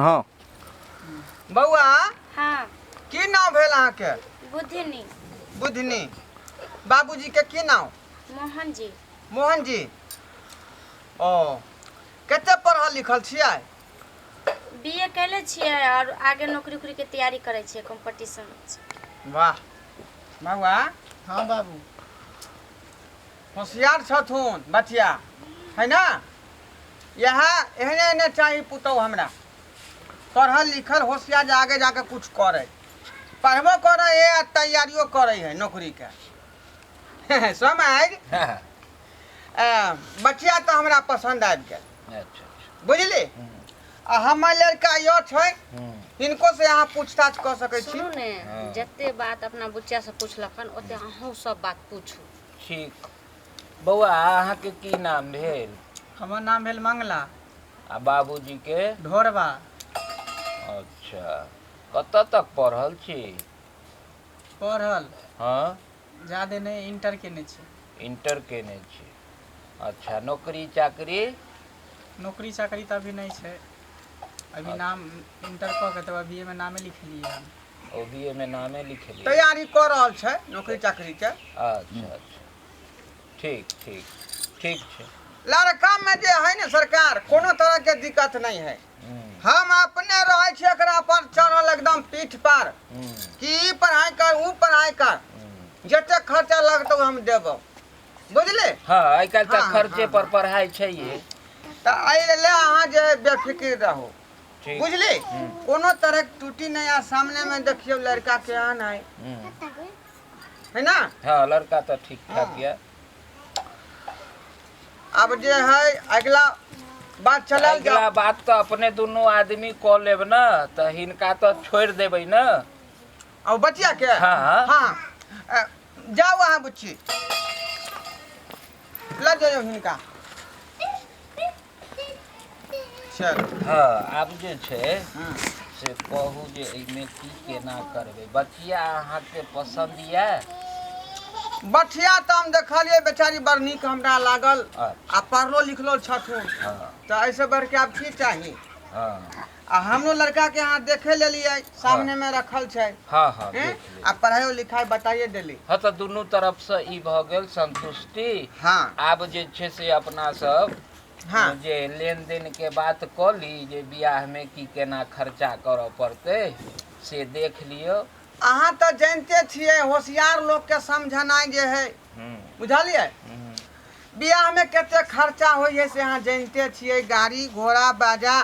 हँ। बौआ। हाँ। की नाम भेल अहाँके? बुधनी। बुधनी। बाबूजी के की नाम? मोहन जी। मोहन जी। ओ कते पढ़ल लिखल छियै? बी ए कैले छियै और आगे नौकरी उकरी के तैयारी करै छियै कंपटीशन। वाह बौआ। हाँ बाबू। होशियार छथुन बचिया है ना? इएह एहने एहने चाही पुतहु हमरा, पढ़ल लिखल होशियार जे आगे जाके कुछ करै, पढ़बो करै है आ तैयारियो करै है नौकरीके। समझ बचिया तऽ हमरा पसन्द आबि गेल। अच्छा अच्छा। बुझली? आ हमर लड़का यो छै, हिनको से अहाँ पूछताछ कऽ सकै छी। सुनू ने, हँ। जते बात अपना बुच्चा से पुछलकन ओते अहूँ सब बात पूछू। ठीक। बौआ अहाँके की नाम भेल? हमर नाम भेल मंगला। आ बाबूजीके? ढोरबा। अच्छा, कतऽ तक पढ़ल छी? पढ़ल? हँ। जादे नहि, इंटर केने छी। इंटर केने छी। अच्छा, नौकरी चाकरी? नौकरी चाकरी तऽ अभी नहि छै। अभी नाम इंटर कऽ के तब अभी एहिमे नामे लिखेलियै हन। ओ बी ए मे नामे लिखेलियै। तैयारी कऽ रहल छै नौकरी चाकरी के। अच्छा अच्छा, ठीक ठीक ठीक छै। लड़का में जे है ने सरकार, कोनो तरह के दिक्कत नहीं है। हम अपने रहे छी एकरा पर चढ़ल एकदम पीठ पर कि ई पढ़ाई कर ऊ पढ़ाई कर, जते खर्चा लगतौ हम देबौ, बुझली? हाँ, आइ काल्हि तऽ हाँ, खर्चे हाँ, पर पढ़ाई छै। तऽ एहि लेल अहाँ जे बेफिक्र रहू। ठीक। बुझली? कोनो तरह के टूटी नहीं। आ सामने में देखियौ लड़का केहन है। है ना? हाँ, लड़का तऽ ठीक ठाक यऽ। अब जे है अगला बात चलल अगिला जाओ। बात तऽ अपने दुनू आदमी कऽ लेब ने, तऽ हिनका तऽ छोड़ि देबै ने। और बचिया के? हाँ। हाँ, जाओ अहाँ बुच्ची, लऽ जाइयौ हिनका। चल। हाँ, आब जे छै से कहू जे एहिमे की केना करबै। बचिया अहाँके पसन्द यऽ? बचिया तऽ हम देखलियै बेचारी बड़ नीक हमरा लागल। अच्छा। आ पढ़लो लिखलो छथुन। हाँ। तऽ एहिसँ बढ़िके आब की चाही? हाँ। आ हमरो लड़का के अहाँ देखे लेलियै, सामने में रखल छै। हाँ हाँ। हैं? देख लेलियै। आ पढ़ाइयो लिखाइ बताइए देली। हाँ, तऽ दुनू तरफसँ ई भऽ गेल संतुष्टि। हाँ। आब जे छै से अपना सब हाँ। जे लेन देन के बात कऽ ली जे बियाह में की केना खर्चा करऽ पड़तै से देख लियौ। अहाँ तऽ जानिते छियै होशियार लोकके समझनाइ जे है, बुझलियै? बियाहमे कते खर्चा होइ है से अहाँ जानिते छियै। गाड़ी घोड़ा बाजा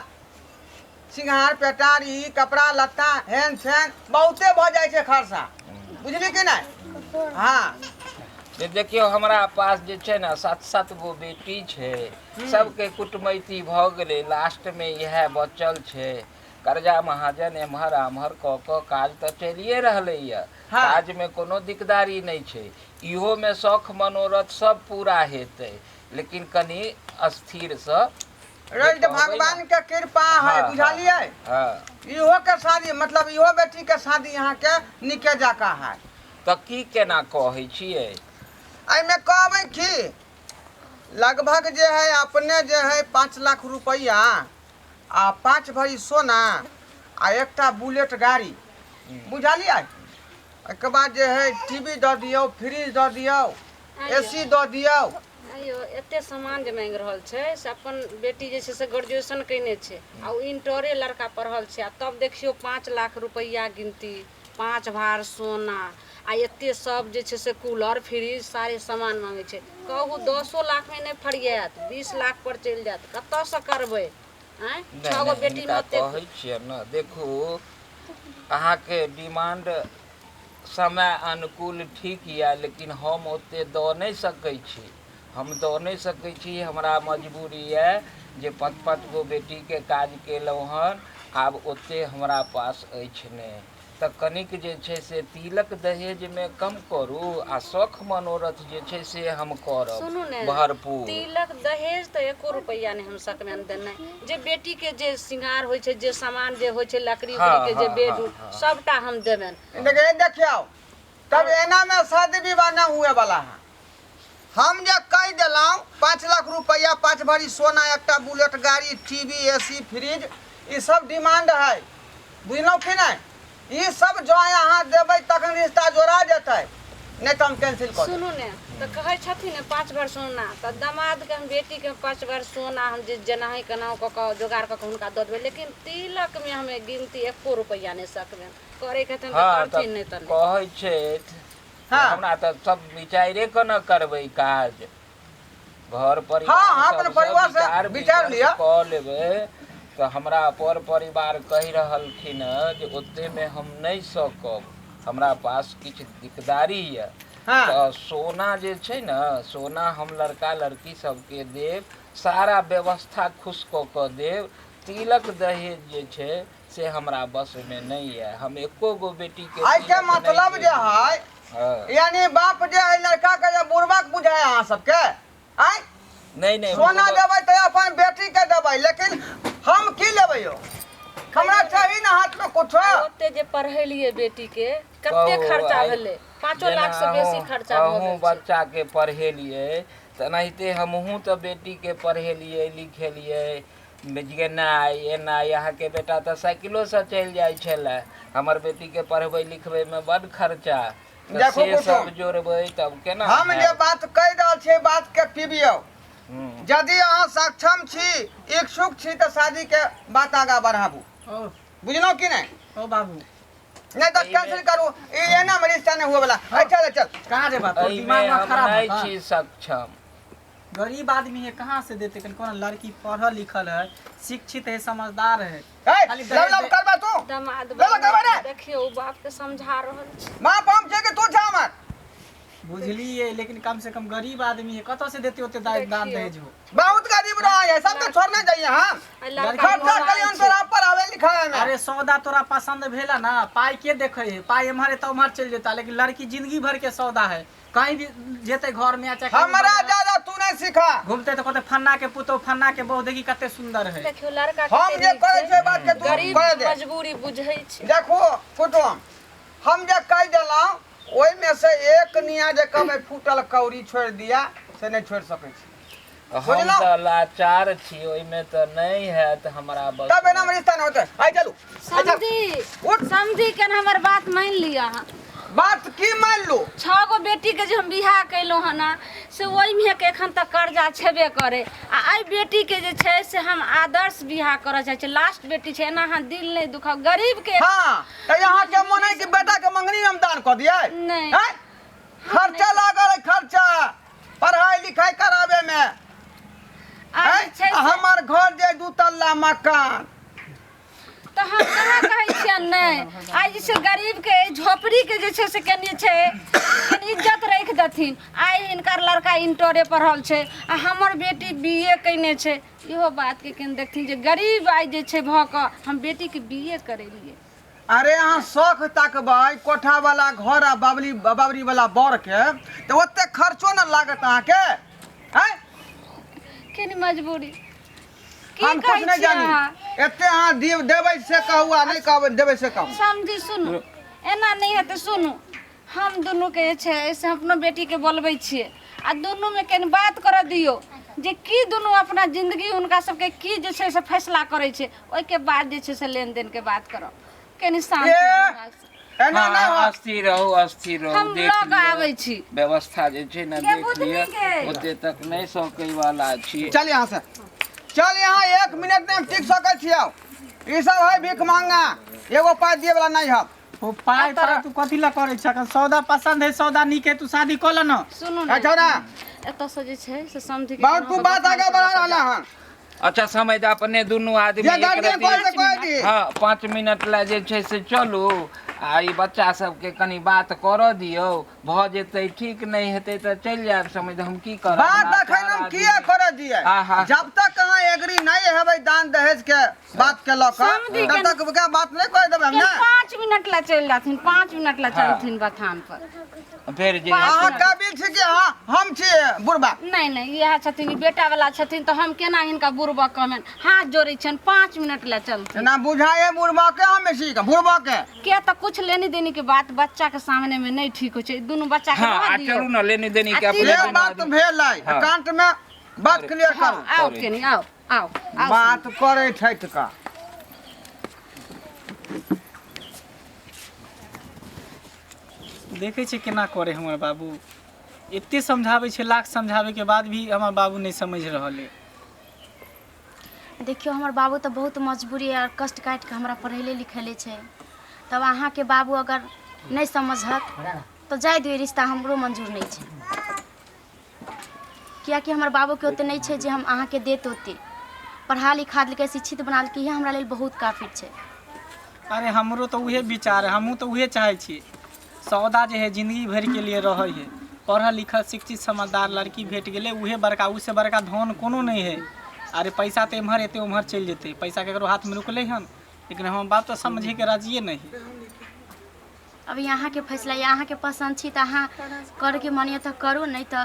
सिंगार पेटार ई कपड़ा लत्ता हेन छेन बहुते भऽ जाइ छै खर्चा, बुझली कि नहि? हाँ। जे देखियौ, हमरा पास जे छै ने सात सात गो बेटी छै, सबके कुटमैती भऽ गेलै, लास्टमे इएह बचल छै। कर्जा महाजन एम्हर आम्हर कऽ कऽ काज तऽ चलिए रहलैए। हाँ। काजमे कोनो दिकदारी नहि छै, इहोमे शौख मनोरथ सब पूरा हेतै, लेकिन कनि स्थिरसँ रहि जे कहबै ने। भगवान के कृपा है। हाँ, बुझलियै? हाँ। इहो के शादी, मतलब इहो बेटी के शादी अहाँ के नीके जकाँ है। तऽ की केना कहै छियै? एहिमे कहबै की, लगभग जे है अपने जे है 5 लाख रुपैआ आ 5 भरी सोना आ एकटा बुलेट गाड़ी, बुझलियै? एहिके बाद जे है टीवी दऽ दियौ, फ्रिज दऽ दियौ, एसी दऽ दियौ। आइयो एते सामान जे मांगि रहल छै से अपन बेटी जे छै से ग्रेजुएशन कयने छै आ ओ इंटरे लड़का पढ़ल छै, आ तब देखियौ 5 लाख रुपैआ गिनती, 5 भार सोना आ एते सब जे छै से कूलर फ्रिज सारे सामान मांगै छै। कहू 10 लाखमे नहि फरियात, 20 लाख पर चलि जायत, कतऽसँ करबै? आँय, नहि 6 गो नहि, बेटीमे हिनका ओते कहै छियै ने, देखू अहाँके डिमांड समय अनुकूल ठीक यऽ, लेकिन हम ओते दऽ नहि सकै छी, हम दऽ नहि सकै छी। हमरा मजबूरी यऽ जे 5-5 गो बेटीके काज केलहुँ हन, आब ओते हमरा पास अछि नहि। तऽ कनिक जे छै से तिलक दहेजमे कम करू आ शौख मनोरथ जे छै से हम करब सुनू ने, भरपूर। तिलक दहेज तऽ एको रुपैआ नहि हम सकबनि देनाइ। जे बेटीके जे श्रृंगार होइ छै, जे सामान जे होइ छै, लकड़ी उकड़ीके जे बेड उड सबटा हम देबनि। देखियौ देखियौ, तब एना में शादी विवाह न हुए वाला है। हम जे कहि देलहुँ 5 लाख रुपैआ, 5 भरी सोना, एकटा बुलेट गाड़ी, टीवी, एसी, फ्रिज, ई सब डिमांड है, बुझलहुँ कि नहि? ई सब जँ अहाँ देबै तखन रिश्ता जोड़ा जेतै, नहि तऽ हम कैंसिल कऽ देब। सुनू ने, तऽ कहै छथिन ने 5 भर सोना, तऽ दमादके हम बेटीके 5 भर सोना हम जे जेनाही केनाहु कऽ कऽ जोगाड़ कऽ कऽ हुनका दऽ देबै, लेकिन तिलकमे हम गिनती एको रुपैआ नहि सकबनि। करैके हेतनि तऽ हँ, करथिन, तऽ नहि तऽ नहि। कहै छथि हँ। हमरा तऽ सब विचारे कऽ ने करबै काज, घर परिवार। हँ, हँ, अपन सबसँ परिवार से विचार विचार विमर्श लिअ। कऽ लेबै तऽ हमरा पर परिवार कहि रहलखिन हँ जे ओतेमे हम नहि सकब, हमरा पास किछु दिकदारी यऽ। तऽ सोना जे छै ने, सोना हम लड़का लड़की सबके देब, सारा व्यवस्था खुश कऽ कऽ देब, तिलक दहेज जे छै से हमरा बसमे नहि यऽ, हम एको गो बेटीके एहिके तिलक नहि मतलब जे देब। है, यानी बाप जे है लड़का के जे बुढ़बक बुझाय अहाँ सबके आय? नहि नहि, सोना बुड़बक- देबै तऽ अपन बेटी के देबै, लेकिन हम की लेबै यौ? हमरा चाही ने हाथ में कुछो। ओते जे पढ़ेलियै बेटी के, कते कहू, खर्चा आइ भेलै? 5 जेना लाख से बेसी अहूँ खर्चा भऽ अहूँ गेल छै। बच्चाके पढ़ेलियै, तेनाहिते हमहूँ तऽ बेटीके पढ़ेलियै लिखेलियै, गेनाइ एनाइ। अहाँके बेटा तऽ साइकिलोसँ चलि जाइ छलै, हमर बेटीके पढ़बै लिखबैमे बड्ड खर्चा, तऽ देखू से कुटुम, सब जोड़बै तब केना हम जे हैत? बात कहि रहल छियै, बात के पीबियौ। यदि अहाँ सक्षम छी, इच्छुक छी, तऽ शादी के बात आगाँ बढ़ाबू। ओ बुझलहुँ कि नहि? ओ बाबू। नहि तऽ कैंसिल करू, ई एना मे रिश्ता नहि हुए वाला। अइ चल चल। कहाँ जेबा? तोर एहिमे दिमाग हम खराब नहि है। छी सक्षम। गरीब आदमी है, कहाँ से देते? कनि कोनो लड़की पढ़ल लिखल है, शिक्षित है, समझदार है। ए, खाली लव दहेज लव करबा तू? दमाद लव लव करबा रे? देखियौ, ओ बाप के समझा रहल छै। बाप हम छै कि तू छै हमर? बुझलिए, लेकिन कम से कम गरीब आदमी है, कतऽ से देते ओते दान देखियौ। दहेज हो? बहुत गरीब रहे है, सबके छोड़ने जाइए हम। आ लड़का खर्चा मोबाइल करियन छै। तोरा पढ़ावे लिखावे में। अरे सौदा तोरा पसंद भेला ना, पाई के देखे है? पाई एम्हर है तो उम्हर चल जेता, लेकिन लड़की जिंदगी भर के सौदा है, कहीं भी जेते घर में आ चाहे कहीं हमरा बाजार ज्यादा तू नहीं सिखा। घूमते तो कहते फन्ना के पुतोह, फन्ना के बहू देखी कते सुंदर है। देखियौ लड़का हम कते जे नीक कहै छै। छै बात के तू गरीब कह दे। मजबूरी बुझै छै। देखो कुटुम, हम जे कहि देलहुँ ओहिमे से एक निया जे कहबै फूटल कौड़ी छोड़ि दिया, से नहि छोड़ि सकै छी। हम बुझलहुँ? तऽ लाचार छी, ओहिमे तऽ नहि हैत हमरा बस। तब एना मे रिश्ता नहि होतै। आइ चलू, आइ चल। समझी उठ। समझी के हमर बात मान लिअ अहाँ। बात की मान लू? 6 गो बेटी के जे हम बियाह केलहुँ हन से ओहिमे के एखन तक कर्जा छेबे करे, आ एहि बेटी के जे छै से हम आदर्श बियाह करऽ चाहै छी, लास्ट बेटी छै, एना अहाँ दिल नहि दुखाउ गरीब के। हाँ, तऽ यहाँ के मन है कि बेटा के मंगनी हम दान कऽ दियै? नहि। हैं? खर्चा लागल है, खर्चा पढ़ाई लिखाई कराबे में। आ जे हैं? छै से- हमर घर जे दू तल्ला मकान। तऽ हम कहाँ कहै छियनि नहि, आइ जे छै गरीबके एहि झोपड़ीके जे छै से कनि छै कनि इज्जत राखि देथिन। आइ हिनकर लड़का इंटरे पढ़ल छै आ हमर बेटी बी ए कयने छै, इहो बातके कनि देखथिन जे गरीब आइ जे छै भऽ कऽ हम बेटीके बी ए करेलियै। अरे अहाँ शौख तकबै कोठा वाला घर आ बाबरी बाबरी वाला बर के, तऽ ओते खर्चो न लागत अहाँके। हैं? कनि मजबूरी की हम कहै कुछ नहीं छियै जानी। अहाँ? एते अहाँ दिव देबै से कहू आ नहि कहबै देबै से कहू। समझी, सुनू, एना नहि हेतै। सुनू, हम दुनूके जे छै से अपनो बेटीके बोलबै छियै आ दुनूमे कनि बात करऽ दियौ जे की दुनू अपना जिंदगी हुनका सबके की जे छै से फैसला करै छै, ओहिके बाद जे छै से लेन देनके बात करब। कनि शान्ति ए, दिमागसँ। एना नहि हँ, होत। अस्थिर रहू, अस्थिर रहू। हम देख लऽ कऽ लियौ। आबै छी। व्यवस्था जे छै ने गे देख बुधनी लिअ। गे। ओते तक नहि सकै वाला छी। चल यहाँ से, चल यहाँ, एक मिनट नहीं हम टिक सकै छियौ। ई सब है भीख मांगा, एगो पाइ दिए वाला नहीं हम। ओ पाइ पाइ तू कथी ला करै छ? अखन सौदा पसंद है, सौदा नीक है, तू शादी कऽ ले न। सुनू ए, छौड़ा। एतऽसँ जे छै से समझी के बहुत केनाहु तू कऽ बात बथान आगे पर बढ़ा लऽ कऽ रहला हन। अच्छा समय दे, अपने दुनू आदमी जे एक गार्जियन रति कहै से कहि दी। हँ, 5 मिनट लए जे छै से चलू आ ई बच्चा सबके कनि बात करऽ दियौ, भऽ जेतै ठीक, नहि हेतै तऽ चलि जायब। समझ हम की करब? बात लाचार अखन हम आदमी। किया करऽ दियै? आहा। जब तक अहाँ एग्री नहीं हेबै दान दहेज के बात के लऽ कऽ, समधी तब के- तक के बात नहीं कहि देबै हम के ने। 5 मिनट ला चलि जाथिन, 5 मिनट ला हँ। चलथिन बथान पर। फेर जे अहाँ काबिल छी कि अहाँ हम छी बुढ़बा? नहि नहि, इएह छथिन, ई बेटा वाला छथिन, तऽ हम केना हिनका बुढ़बा कहबनि? हाथ जोड़ै छियनि, 5 मिनट ला चलथिन। ना बुझाए बुढ़बा के, हम छी के बुढ़बा के। किया तऽ कुछ लेनी देनी के बात बच्चा के सामने में नहीं ठीक होइ छै, दुनू बच्चा के हँ रहऽ आ दियौ। चलू ने लेनी देनी के आ अपने ये दुनू बात आदमी। भेल है। हँ। एकांत में बात क्लियर हँ, करू। आउ केनी, आउ आउ आउ। बात करै छथि का? देखै छियै केना करै हमर बाबू। एते समझाबै छै, लाख समझाबैके बाद भी हमर बाबू नहि समझि रहल अइ। देखियौ, हमर बाबू तऽ बहुत मजबूरी आओर कष्ट काटि कऽ हमरा पढ़ेले लिखेले छै। तब अहाँके बाबू अगर नहि समझत तऽ जाय दियौ, रिश्ता हमरो मंजूर नहि छै, कियाकि हमर बाबूके ओते नहि छै जे हम अहाँके देत। ओते पढ़ा लिखा देलकै, शिक्षित बना देलकै, इएह हमरा लेल बहुत काफी छै। अरे हमरो तऽ उहे विचार है, हमहूँ तऽ उहे चाहै छी। सौदा जे है जिंदगी भरिके लिए रहै है। पढ़ल लिखल शिक्षित समझदार लड़की भेट गेलै, उहे बड़का, उससे बड़का धन कोनो नहि है। अरे पैसा तऽ एम्हर एतै ओम्हर चलि जेतै, पैसा ककरो हाथमे रुकलै हन। लेकिन हमर बाप तऽ समझैके राजिए नहि है। अभी अहाँके फैसला यऽ, अहाँके पसन्द छी तऽ अहाँ करैके मन यऽ तऽ करू, नहि तऽ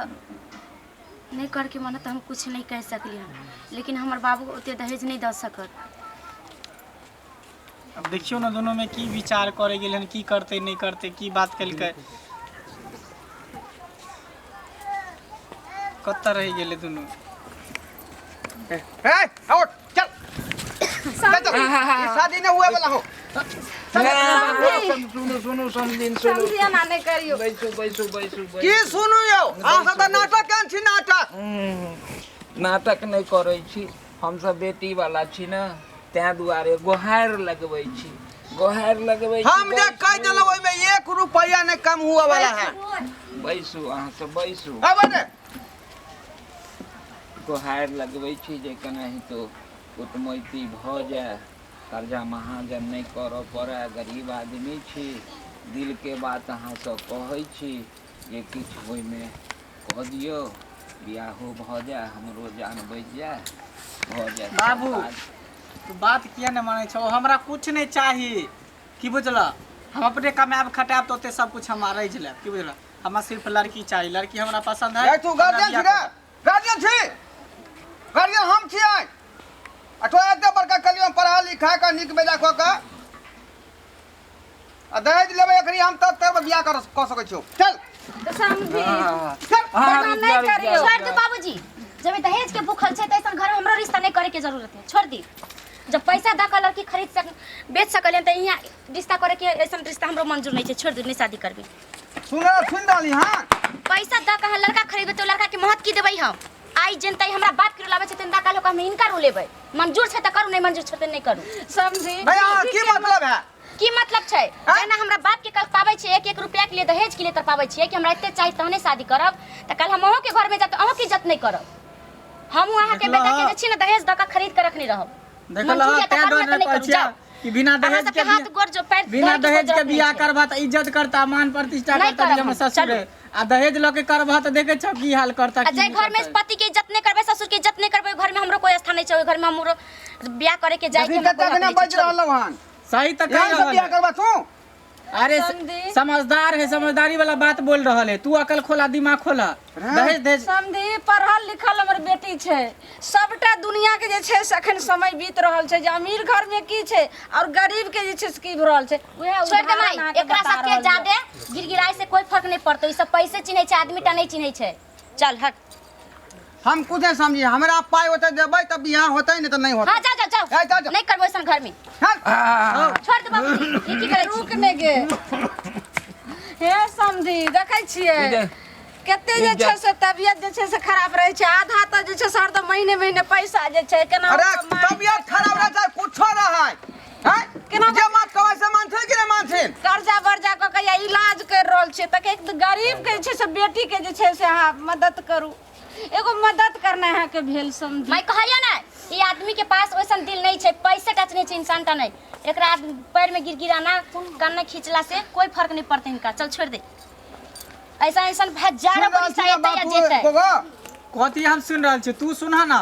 नहि करैके मन है तऽ हम किछु नहि कहि सकली हन। लेकिन हमर बाबू ओते दहेज नहि दऽ सकत। अब देखियौ ने दुनूमे की विचार करै गेल हन, की करतै नहि करतै, की बात केलकै, कतऽ रहि गेलै दुनू। ए आओ चल चल चल, ई शादी नहीं हुए वाला हो। सुनू सुनू समझिन, सुनू। समझिए ना, नहि करियौ। बैसू बैसू बैसू। की सुनू यौ? अहाँ सब तऽ नाटक केहन छी नाटक। नाटक नहि करै छी हमसब, बेटी वाला छी ने, ताहि दुआरे गोहारि लगबै छी, गोहारि लगबै छी। हम जे कहि देलहुँ ओहिमे एक रुपया नहीं कम हुआ वाला है। बैसू, अहाँ सब बैसू। अब ने गोहारि लगबै छी जे केनाहितो कुटमैती भऽ जाय, कर्जा महाजन नहि करऽ पड़य। गरीब आदमी छी, दिलके बात अहाँसँ कहै छी जे किछु ओहिमे कऽ दियौ, बियाहो भऽ जाय, हमरो जान बचि जाय, भऽ जाय। बाबू, तू बात किया नहि मानै छौ? हमरा कुछ नहि चाही, की बुझलह? हम अपने कमायब खटायब तऽ ओते सब कुछ हम अरैज लेब, की बुझलह? हमरा सिर्फ लड़की चाही, लड़की हमरा पसंद है। ए तू हमरा गार्जियन छी बियाह रे? गार्जियन छी? गार्जियन हम छियै। आ तो एते बड़का कलियो पढ़ा लिखा कऽ नीक बेजा कऽ कऽ आ दहेज लेबै अखनी हम, तब तब बियाह कर कऽ सकै छियौ। चल। तऽ समझी चल। एना नहि करियौ। छोड़ दू बाबूजी, जब ई दहेज के भूखल छै तऽ ऐसन घर में हमरो रिश्ता नहीं करे के जरूरत है, छोड़ दी। जब पैसा दऽ कऽ लड़की खरीद सक बेच सकलियन तऽ यहाँ रिश्ता करे के ऐसन रिश्ता हमरो मंजूर नहीं छै। छोड़ दू, नहीं शादी करबी। सुन सुन रहली हाँ? पैसा दऽ कऽ अहाँ लड़का खरीदबै तऽ ओ लड़का के महत्व की देबै हम? आइ जनता हमरा बाप के रुलाबै छै तऽ काल्हि हम हिनका रुलेबै। मंजूर छै तऽ करू, नहीं मंजूर छै तऽ नहीं करू। समझी भैया, अहाँ की मतलब है? की मतलब छै? जेना हमरा बाप के कल पाबै छै एक एक रुपया के लिए, दहेज के लिए तर पाबै छियै कि हमरा एते चाही तहने शादी करब, तऽ कल हम अहूँ के घर में जाब तऽ अहूँ के इज्जत नहीं करब। हमहूँ अहाँ के देखलह? बेटा के जे छी ने दहेज दऽ कऽ खरीद के रखने रहब। देखल मंजूर या तऽ तें करू, डर नहि तऽ नहि कहै करू, छियै जाउ। कि बिना अहाँ दहेज सबके के हाथ गोर जो पैर बिना धरके कोइ दहेज के जरूरत नहीं बियाह छै। करबह तऽ इज्जत करता, मान प्रतिष्ठा नहीं करता जे करब हमर हम, ससुर चलू। है। आ दहेज लऽ के करबह तऽ देखै छौ की हाल करता, आ की जाहि नहि घर में करता। पति के इज्जत नहीं करबै, ससुर के इज्जत नहीं करबै, ओहि घर में हमरो कोई स्थान नहीं छै। ओहि घर में हमरो बियाह करे के जाय के देखी हमरा कते कोई हक अखने नहीं छै, बजि छोड़ू। रहलहुँ हन। सही तऽ कहि यहाँ से रहल बियाह है। करबा तू? अरे समधी। समझदार है, समझदारी वाला बात बोल रहल है। तू अकल खोला, दिमाग खोला। दहेज दहेज समझी, पढ़ल लिखल हमर बेटी छै। सबटा दुनिया के जे छै से अखन समय बीत रहल छै जे अमीर घर में की छै और गरीब के जे छै से की भऽ रहल छै, उएह छोड़ दे उदाहरण माई, अहाँके एकरा बता सबके रहल यऽ। ज्यादे गिड़गिड़ाई से कोई फर्क नहीं पड़तो। ई सब पैसे चिन्है छै, आदमी टा नहीं चिन्है छै। चल हट। हम कुछ नहीं समझी। हमरा पाइ ओते देबै तऽ बियाह होतै, नहीं तऽ नहीं होतै। हाँ, जाओ जाओ जाओ। ए, जाओ, जाओ। नहीं करबो ऐसन घर में। चल। छोड़ दे बाबूजी, ई की करै छी? रुक ने गे। हे समझी, देखै छियै कते जे छै से तबियत जे छै से खराब रहै छै। आधा तऽ जे छै से हरदम महीने महीने पैसा जे छै केना अरे कमाइ। तबियत खराब रहै चाहे कुछो रहै हैं, केना जे बात कहबै से मानथिन कि नहि मानथिन? कर्जा वर्जा कऽ के या इलाज करि रहल छियै तऽ एक गरीब के जे छै से बेटी के जे छै से अहाँ मदद करू। एगो मदद करनाइ अहाँके भेल समझी। मैं कहलियै ने, ई आदमी के पास वैसन दिल नहीं छै, पैसे टच नहीं छै, इंसान टा नहीं। एकरा पैर में गिड़गिड़ाना, कान खींचला से कोई फर्क नहीं पड़ता इनका। चल छोड़ दे। ऐसा ऐसा हजारों सुन रहल पैसा छी ना एतै या बापू जेतै। बौआ? कथी हम सुनि रहल छी? तू सुनह ना।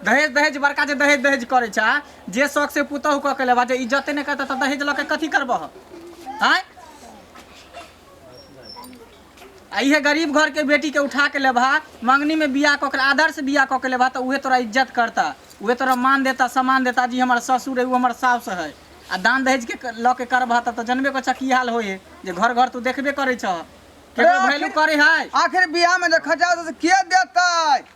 दहेज दहेज बड़का जे दहेज दहेज करै छै, जे शौक से पुतहु कऽ के लेबा, जे इज्जते नहि करता तऽ दहेज लऽ के कथी करबह आँय? आ इहे गरीब घर के बेटी के उठा के लेबहा, मंगनी में बियाह कऽ के, आदर्श बियाह कऽ के लेबहा, तऽ उहे तोरा इज्जत करता, उहे तोरा मान देता, सम्मान देता जी हमर ससुर है, उ हमर साउस है। आ दान दहेज के लऽ के करबहा तब तऽ जनबे करै छह की हाल होइ है, जे घर घर तू देखबे करै छह, केकरो अरे वैल्यू करे है। आखिर बियाह में जे खर्चा होतै से के देतै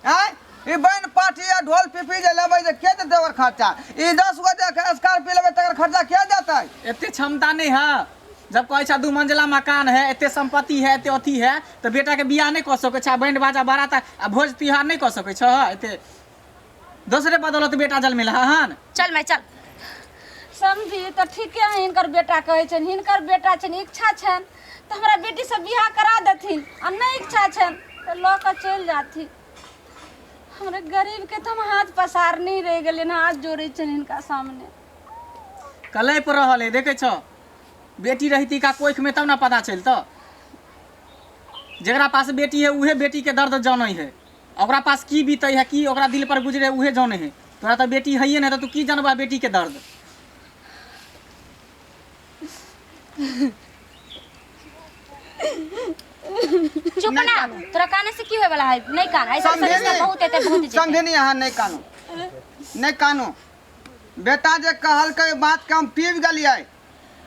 आँय? ई बैन पार्टी या ढोल पिपी जे लेबै जे के देतै ओकर खर्चा? ई 10 गो जे स्कॉर्पियो लेबै तकर खर्चा के देतै? एते क्षमता नहीं है। जब कहै छह दू मंजिला मकान है, एते संपत्ति है, एते अथी है, तऽ बेटाके बियाह नहि कऽ सकै छह, बैंड बाजा बारात आ भोज तिहार नहि कऽ सकै छह? एते दोसरे बदौलत बेटा जन्मेला हन। चल मैं चल। समझी तऽ ठीके है, हिनकर बेटा कहै छनि, हिनकर बेटा छनि, इच्छा छनि तऽ हमरा बेटीसँ बियाह करा देथिन, आ नहि इच्छा छनि तऽ लऽ कऽ चलि जाथिन। हमरा गरीबके तऽ हम हाथ पसारने रहि गेलियनि, हाथ जोड़ै छनि हिनका सामने। कलैप रहल है, देखै छह? बेटी रहिती का कोखिमे तब ने पता चलतऽ। जकरा पास बेटी है उहे बेटीके दर्द जानै है, ओकरा पास की बीतै है, की ओकरा दिल पर गुजरे है, उहे जानै है। तोरा तऽ बेटी हैये नहि तऽ तू की जानबा बेटीके दर्द? चुप ना, तोरा काने से की होय वाला है? नहीं कान ऐसा समझे समझे बहुत एते बहुत जेतै। समझे नहीं, अहाँ नहीं कानू, नहीं कानू। बेटा जे कहलकै बात के हम पीब गेलियै,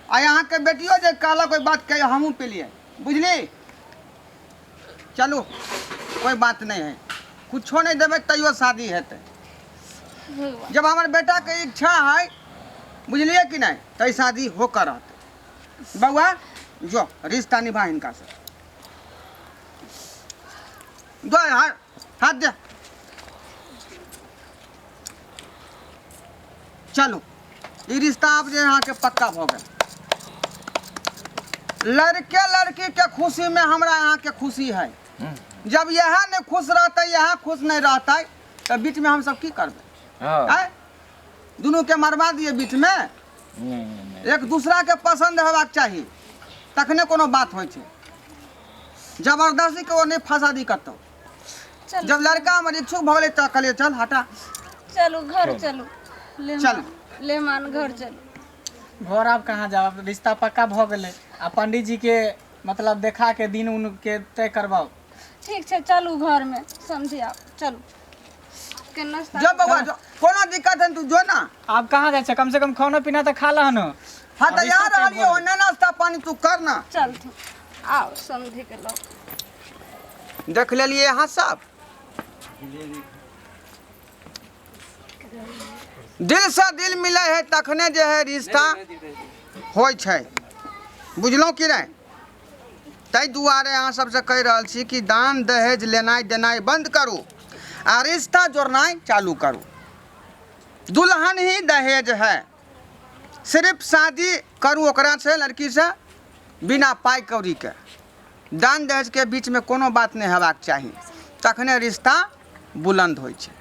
आ अहाँके बेटियो जे कहलक ओहि बात के हमहूँ पीलियै, बुझली? चलू कोई बात नहीं है, कुछो नहीं देबै तैयो शादी हेतै। जब हमर बेटाके इच्छा है, बुझलियै कि नहीं, तऽ शादी होकर रहतै। बउआ जो रिश्ता निभा हिनका से, दो हाथ हाथ दे। चलू ई रिश्ता आब जे अहाँके पक्का भऽ गेल। लड़के लड़की के खुशी में हमरा अहाँके खुशी है। जब यह नहीं खुश रहते, यह खुश नहीं रहते, तऽ बीच में हम सब की करबै? हाँ। आँय? दुनू के मरवा दिए बीच में? नहीं नहीं नहीं। एक दूसरा के पसंद हेबाक चाही, तखने कोनो बात होइ छै। जबरदस्ती के ओ नहि फंसा दी कतौ। चलू। जब लड़का हमर इच्छुक भऽ गेलै तऽ कहलियै चल हटा। चलू घर चलू, ले। चलू। मान ले मान, घर चलू। घर आब कहाँ जाब? आब रिश्ता पक्का भऽ गेलै, आ पंडित जी के मतलब देखा के दिन उन के तय करबाउ। ठीक छै, चलू घरमे समझी, आब चलू के नाश्ता। जो बउआ जो, कोनो दिक्कत है तू जो ना। आब कहाँ जाइ छै? कम से कम खानो पीना तऽ खा लहन। हाँ तऽ रिश्ता यहाँ तय भऽ रहलियै गेल। ओन्ने नाश्ता पानी तू कर ना। चलथुन, आउ समझी के लऽ। देख लेलियै अहाँ सब, दिल से दिल मिले है तखने जे है रिश्ता होइ छै, बुझलहुँ कि नहि? ताहि दुआरे अहाँ सबसँ कहि रहल छी कि दान दहेज लेनाइ देनाइ बन्द करू आ रिश्ता जोड़नाइ चालू करू। दुल्हन ही दहेज है, सिर्फ शादी करू ओकरा से, लड़की से, बिना पाइ कौड़ीके। दान दहेजके बीचमे कोनो बात नहि हेबाक चाही, तखने रिश्ता बुलन्द होइ छै।